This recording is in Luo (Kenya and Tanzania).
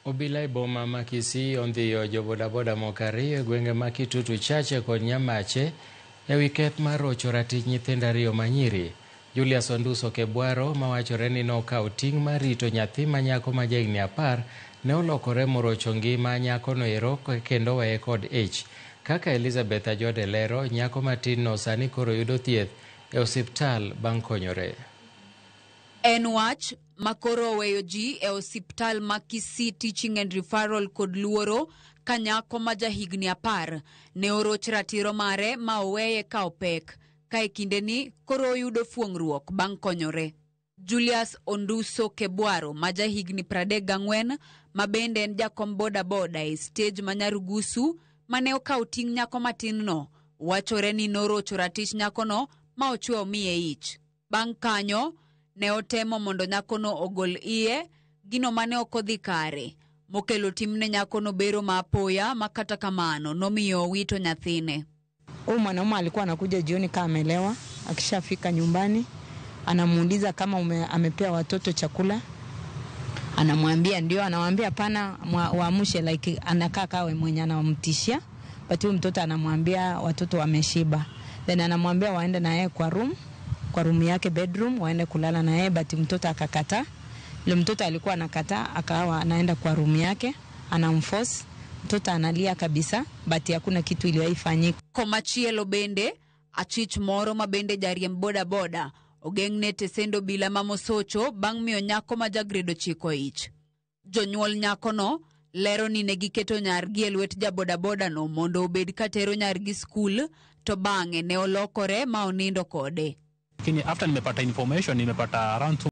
Obila e boma ma Kisii ondhiyo jobodaboda moko ariyo e gwenge ma Kitutu Chache kod Nyamache ewi keth mar rocho ratich nyithindo ariyo manyiri. Julius Onduso Kebwaro mawachore ni nokawo ting' mar rito nyathi ma nyako ma jahigni 10 ne olokore morocho ngima nyakono ero kendo weye kod ich. Kaka Elizabeth Ajode lero, nyako matin no sani koro yudo thieth e osiptal bang' konyore. En wach ma koro oweyo ji e osiptal ma Kisii Teaching and Referral kod luoro ka nyako ma jahigni 10 ne oroch ratiro mare ma oweye ka opek ka e kindeni koro oyudo fuong'ruok bang' konyore. Julius Onduso Kebwaro ma jahigni 34 ma bende en jakom bodaboda e stage ma Nyarugusu mane okawo ting' nyako matin no wachore ni norocho ratich nyakono ma ochwe omiye ich. Bang' kanyo ne otemo mondo nyakono ogol iye, gino mane ok odhi kare, mokelo timne nyakono bero ma apoya ma kata kamano nomiyo owito nyathine. Huyu mwanaume alikuwa anakuja jioni kama amelewa, akishafika nyumbani anamuuliza kama amepea watoto chakula, anamwambia ndio, anamwambia hapana, waamshe, like anakaa kawe mwenye anamtishia, but huyu mtoto anamwambia watoto wameshiba, then anamwambia waende na yeye kwa room yake bedroom, waende kulala na yeye, but mtoto akakataa. Yule mtoto alikuwa anakataa, akawa anaenda kwa room yake, anamforce mtoto analia kabisa, but hakuna kitu iliyoifanyika. Komachielo bende achich moro ma bende jariemb bodaboda ogeng'ne tesend obila ma Mosocho bang' miyo nyako ma ja grade 9 ich. Jonyuol nyakono lero ni ne giketo nyargi e lwet jabodaboda no mondo obed katero nyargi skul, to bang'e ne olokore ma onindo kode. Lakini after nimepata information, nimepata around 2